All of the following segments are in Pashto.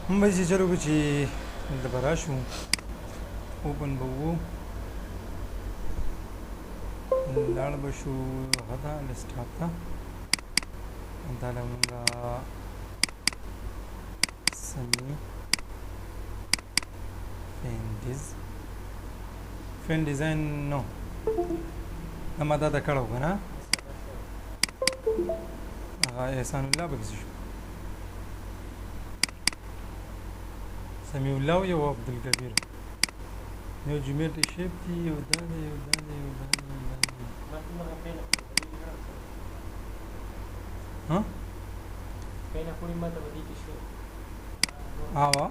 موږ به چې چل وکړو چې دلته به راشو، اوپن به وو، لاړ به شو هغه ته، ډیسکټاپ ته. دا له مونږه سمي فین ډیزاین، نو دا ما دا کړو که نه، هغه احسان الله پکې شو، سمیع الله یو عبدالکبیر، یو جیومټري شیپ دی، یو دا دی، یو دا دی، یو دا دی، یو دا دی. ها ها وا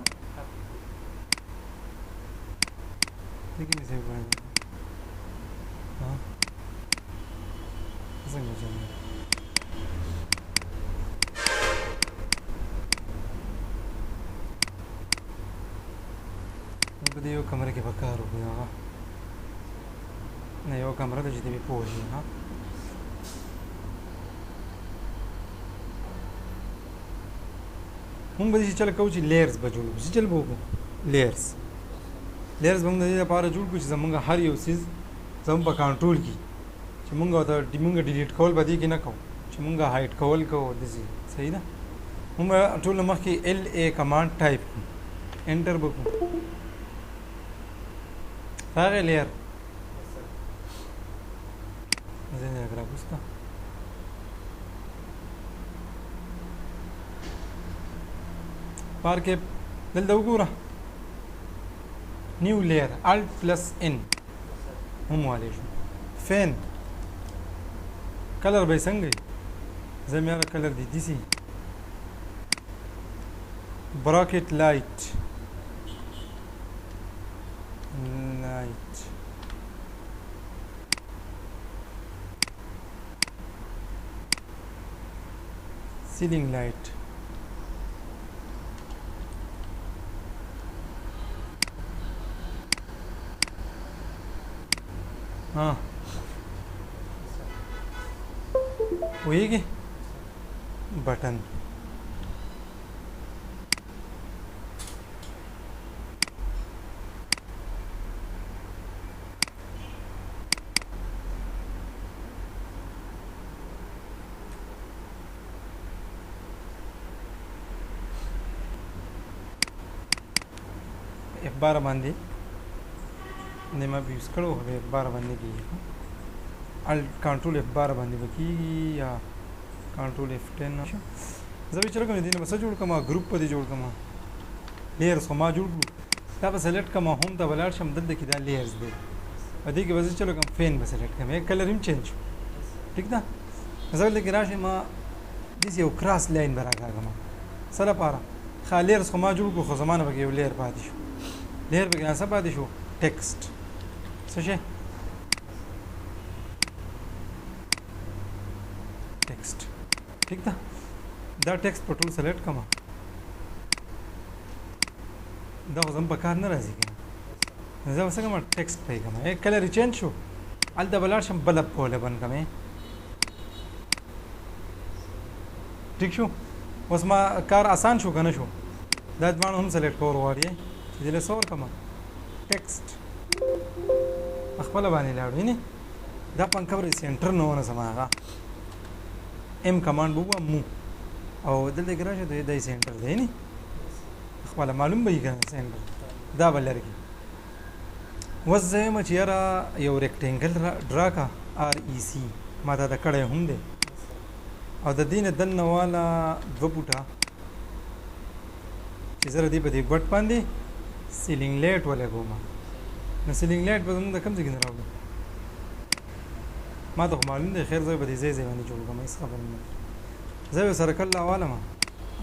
دې کې مې سیو کړی. ها، څنګه چلو؟ په دې یو کمره کې به کار وکړو. هغه نه یو کمره ده چې ته پې پوه شې. ها، مونږ به داسې چل کوو چې لیئرز به جوړ کړو. څه چل به وکړو؟ لیئرز به موږ د دې لپاره جوړ کړو چې زمونږ هر یو څیز زمونږ په کنټرول کې، چې مونږ ته مونږ ډیلیټ کول به دې کې نه کوو، چې مونږ هایډ کول کوو داسې. صحیح ده. مونږ ټول مخکې ال ای کمانډ ټایپ کړو، انټر به کړو، راغی لیر. زه نه راکوز کا پارک، دلته وګوره، نیو لیر، الټ پلس ان هم والی شو. فین کلر به څنګه وي؟ زه مې هغه کلر دی دیسی براکټ لایټ لایټ سیلینګ لایټ. ها، پوهیږي؟ بټن اف 12 باندې نه ما یوز کړو، خو اف 12 باندې کیږي. ال کنټرول اف 12 باندې وکیږي یا کنټرول اف 10. زه به چل کوم، دې نه بس جوړ کوم، ګروپ په دې جوړ کوم. لیئرز خو ما جوړ کړو، دا به سلیکټ کوم، هوم ته ولاړ شم، دلته کې دا لیئرز دی، په دې کې به زه چلو کوم، فین به سلیکټ کوم، کلر هم چینج شو. ټیک ده. زه دلته کې راشم، ما داسې یو کراس لاین به راکاږم. څه لپاره؟ ښه، لیئرز خو ما جوړ کړو، خو زما نه پکې یو لیر پاتې شو. لیر پکې څه پاتې شو؟ ټیکسټ. څه شی؟ ټیکسټ. ټیک ده. دا ټیکسټ په ټول سلیکټ کړم، دا خو زموږ په کار نه راځي که نه. زه به څه کوم؟ ټیکسټ پې کوم، کلر یې چینج شو. هلته به لاړ شم، بلب په وله بند کړم. ټیک شو. اوس ما کار اسان شو که نه شو؟ دا دواړه هم سلیکټ کول غواړي چې دې له څه ورکړم؟ ټیکسټ په خپله باندې لاړ. وینې، دا پنکه به سینټر نه ونیسم، هغه ایم کمانډ به ووایم مو، او دلته کې راشه، دا یې سینټر دی، نه خپله معلوم به یې که نه سینټر. دا به لري. اوس زه وایم چې یاره یو ریکټینګل ډرا کا، آر ای سی ما دا د کړی هم دی، او د دې نه دننه واله 2 فوټه چې زه دې په دې ګوټ باندې سیلینګ لایټ ولګوم. نو سیلینګ لایټ به زموږ د کوم ځای کې نه راوړو؟ ما ته خو معلوم دی. خیر، زه به دې ځای ځای باندې جوړ کړم، هېڅ خبره نه. زه به سرکل راوالم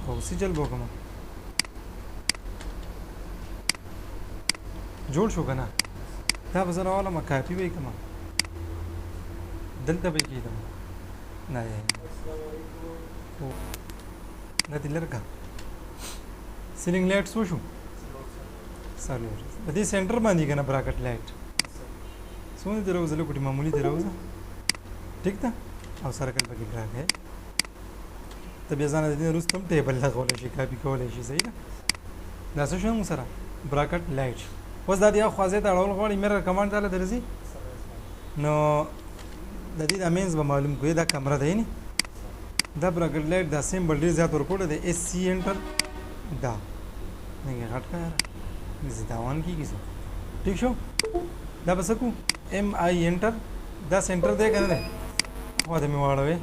او څه چل به وکړم. جوړ شو که نه؟ دا به زه راوالم، کاپي به یې کړم، دلته به یې کېږدم. نه، دا دې لرې کړه. سیلینګ لایټ څو شو؟ څلور. په دې سینټر باندې که نه؟ براکټ لایټ څونه دې راوځه؟ لږ معمولي دې راوځه. ټیک ده. او سرکل پکې ډرا کړئ. ته بیا ځانه د دې وروسته هم ټیبل لګولی شي، کاپي کولی شي. صحیح ده. دا څه شو موږ سره براکټ لایټ شو. اوس دا دی اخوا ځای ته اړول غواړي، میرر کمانډ ته درځي، نو د دې د مینز به معلوم کړو. دا کمره دی نه، دا براکټ لایټ دا سیمبل ډېر زیات ورکوټه دی. اس سی انټر دا نګه غټ کا یاره زداوان کیږي څه. ټیک شو. دا به څه کو؟ ایم آی انټر، دا سنټر دی که نه دی؟ خوا ته مې واړوې.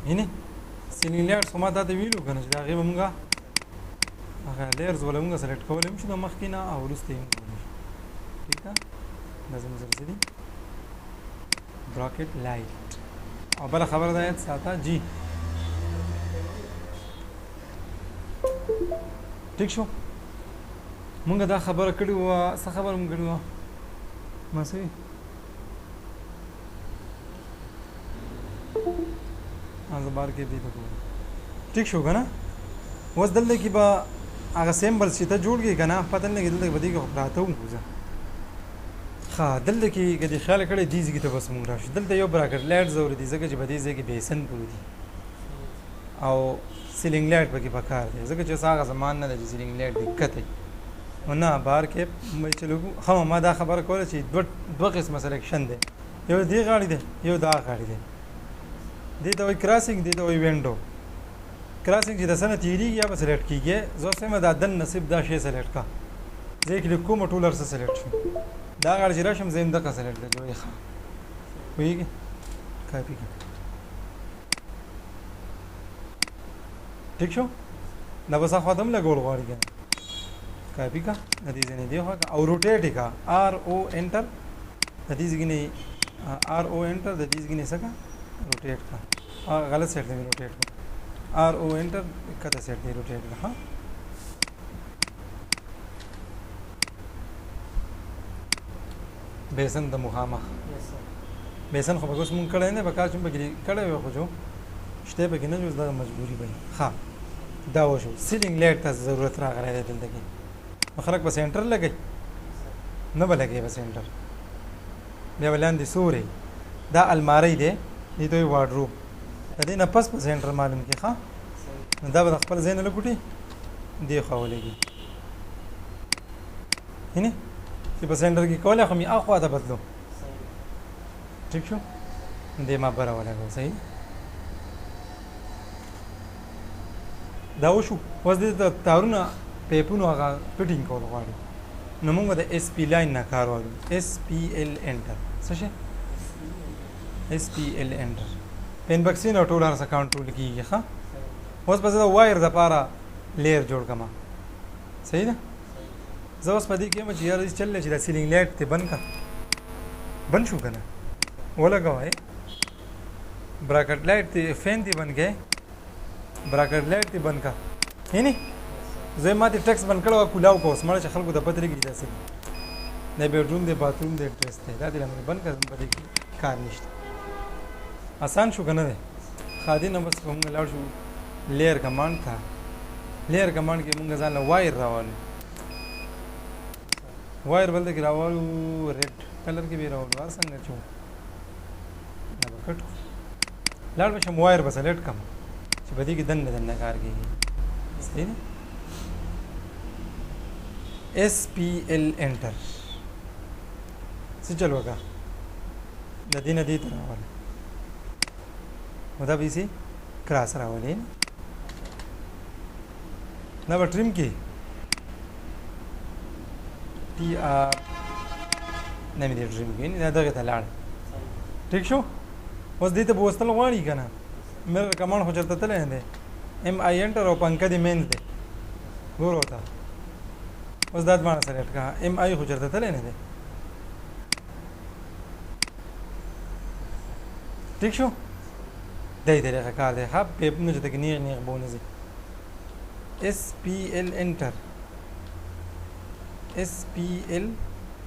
هینې سیلینګ لایټس خو ما تا ته ویلو که نه چې د هغې به مونږ هغه لیئرز ولا مونږ سلیکټ کولی هم شو د مخکې نه او وروسته یې هم کولی شو. ټیک ده. دا زموږ سره څه دي؟ براکټ لایټ. او بله خبره دا یاد ساته جی. ټیک شو. مونږ دا خبره کړې وه. څه خبره مونږ کړې وه؟ ما څه وي؟ زه بار کې دې ته ګورم. ټیک شو که نه؟ اوس دلته کې به هغه سیمبل چې ته جوړ کړې که نه، پته نه لګي. دلته کې به دې کې خو پراته وو. زه ښه دلته کې که دې خیال کړی دې ځای کې ته بس مونږ راشو. دلته یو براکټ لایټ ضروري دی، ځکه چې په دې ځای کې بیسن پروت دي او سیلینګ لایټ پکې پکار دی، ځکه چې اوس هغه زمان نه دی چې سیلینګ لایټ دې کښته وي. نو نه بهر کې چې لږ ښه ما دا خبره کوله چې دوه قسمه سلیکشن دی، یو دې غاړې دی، یو دا غاړې دی. دې ته وایي کراسینګ، دې ته وایي وینډو. کراسینګ چې د څه نه تېرېږي یا به سلیکټ کېږي. زه اوس وایم دا دن نصیب دا شی سلیکټ کړه، زه یې کلیک کوم ټول هر څه سلیکټ شو. دا غاړه چې راشم زه یې هم دغه سلیکټ کړم چې وایي ښه پوهېږي؟ کاپي کړه. ټیک شو. دا بس اخوا ته هم لګول غواړي که نه؟ کاپي کړه د دې ځای نه دې خوا کړه او روټیټ یې کړه. آر او انټر د دې ځای نه آر او انټر د دې ځای نه څه کړه؟ روټیټ کړه. غلط سایډ ته مې روټیټ کړه. آر او انټر کته سایډ ته روټیټ کړه. ها بیسن د مخامخ بیسن خو به اوس مونږ کړی نه، په کار چې مونږ پکې کړی وی خو جو شته پکې نه، اوس دغه مجبوري به وي. ښه دا وشو. سیلینګ لایټ ته ضرورت راغلی دی دلته کې. نو خلک به سینټر لګوي؟ نه به لګوي به سینټر، بیا به لاندې سوری. دا المارۍ دی، دې ته وایي وارډروب. د دې نه پس په سینټر معلوم کړي. ښه نو دا به د خپل ځای نه لکوټي دې خوا ولګي. هینې چې په سینټر کې کولی خو مې اخوا ته بدلو. ټیک شو. دې ما بره ولګو. صحیح دا وشو. اوس دې ته تارونه پیپونو هغه فټینګ کول غواړي، نو موږ به د اس پی لاین نه کار والو. اس پی ال انټر. څه شی؟ اس پی ال انټر. پین بکسې نه ټول هر څه کنټرول کېږي. ښه اوس به زه د وایر دپاره لیر جوړ کړم. صحیح ده. زه اوس په دې کې یم چې یاره داسې چل دی چې دا سیلینګ لایټ دې بند کړه. بند شو که نه؟ ولګوه. براکټ لایټ دې فین دې بند کړې، براکټ لایټ دې بند کړه. یعنی زه ما دې ټیکس بند کړی وه کولاو که اوس مړه چې خلکو ته پته لګي چې دا څه دي. دا بیډروم دی، باتروم دی، ډریس دی، دا دې له مې بند کړه، زموږ په دې کې کار نشته. اسان شو که نه دی؟ ښادي نه بس مونږ لاړ شو لیر کمانډ ته. لیر کمانډ کې مونږ ځان له وایر راوالو. وایر بل کې راوالو، ریډ کلر کې به راوالو. هر څنګه چې دا به کټ کړو. لاړ به شم وایر به سلیکټ کړم چې په دې کې دننه دننه کار کېږي. صحیح ده. اس پی ال انټر. څه چل وکړه؟ د دې نه دې ته راوله. نو دا به یې کراس راولې. دا به ټریم کې ټي آر نه مې دې ټریم کې نه دغه ته لاړ. ټیک شو. اوس دې ته بوستل غواړي که نه؟ میرر کمانډ خو چېرته تللی نه دی. ایم آی انټر او پنکه دې منځ دی، ګوره ورته. اوس دا دواړه سلیکټ کړه. ایم آی خو چېرته تللی نه دی. ټیک شو. دی طریقه کار دی. ښه پیپونه چې تکې نیغ نیغ به ونه ځي. اس پی ال انټر، اس پی ال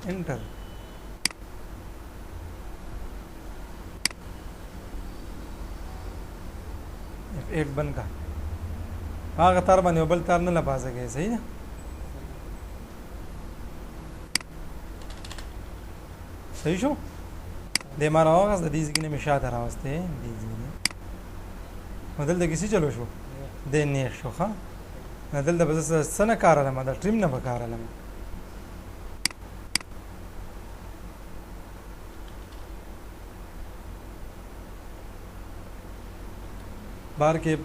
انټر. اف 8 بند کا. هغه تار باندې بل تار نه لپاسه کوي. صحیح ده. صحیح شو. دې ما راوغست، د دې ځای نه مې شاته راوستې. دې ځای نه نو دلته کې څه چلو شو؟ دی نیغ شو. ښه، نو دلته به زه څه نه کار لرم، د ټریم نه به کار لرم. بار کې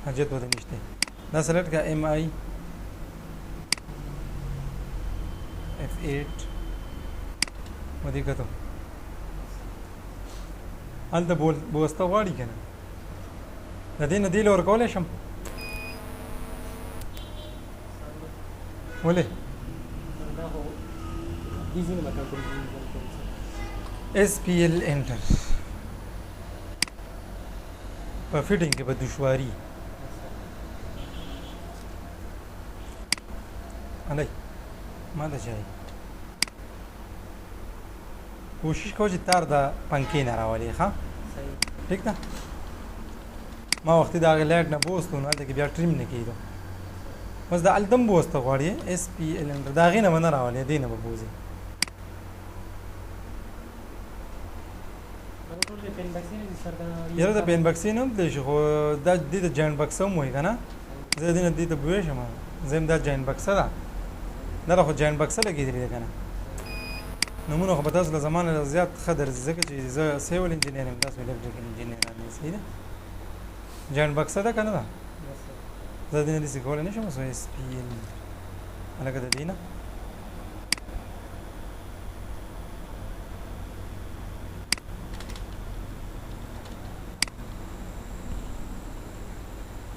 حاجت ورته نشته. دا سلیکټ کا، ایم آی اف 8 ودې کتو. هلته بوسته غواړي که نه؟ د دې نه دې له ورکولی شم؟ ولې؟ اس پی ایل انټر. په فټینګ کې به دشواري علی ما ته چای. کوشش کوه چې تار د پنکې نه راولې. ښه، ټیک ده. ما وختي د هغې لایټ نه بوستو، نو هلته کې بیا ټریم نه کېدو. اوس د هلته هم بوسته غواړي. اس پی ایل انټر. د هغې نه به نه راولې، دې نه به بوځي. یاره د پین بکسې نه هم تللی شي، خو دا دې ته جاینټ بکسه هم وایي که نه؟ زه دې نه دې ته پوه شم. زه هم دا جاینټ بکسه ده، دا خو جاینټ بکسه لګېدلې ده که نه؟ نمونه خو به تاسو له زمانه زیات ښه درځي، ځکه چې زه سیول انجینیر یم، تاسو الکتریکل انجینیران یئ. صحیح ده؟ جاینټ بکسه ده که نه ده؟ زه دې نه داسې کولی نه شم. سو اس پی ایل هلکه د دې نه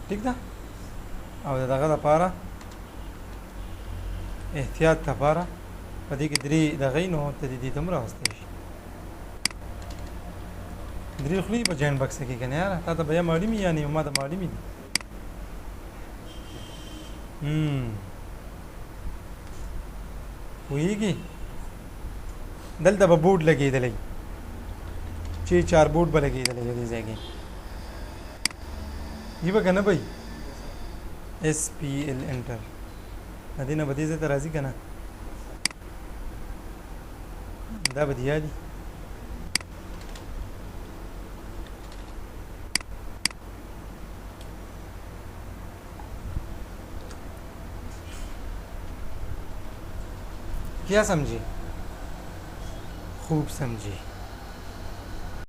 ټیک ده. او د دغه دپاره احتیاط لپاره په دې کې درې دغه نو ته دې ته هم راوستی شي. درې خولې په جاینټ بکسه کې که نه؟ یاره تا ته بیا معلومي یا نه؟ ما ته معلومي دي. پوهېږي؟ دلته به بورډ لګېدلی چې چار بورډ به لګېدلی دی دې ځای کې یي به که نه؟ به اس پی ایل انټر. د دې نه به دې ځای ته راځي که نه؟ دا به دې یادي. क्या समझे? खूब समझे.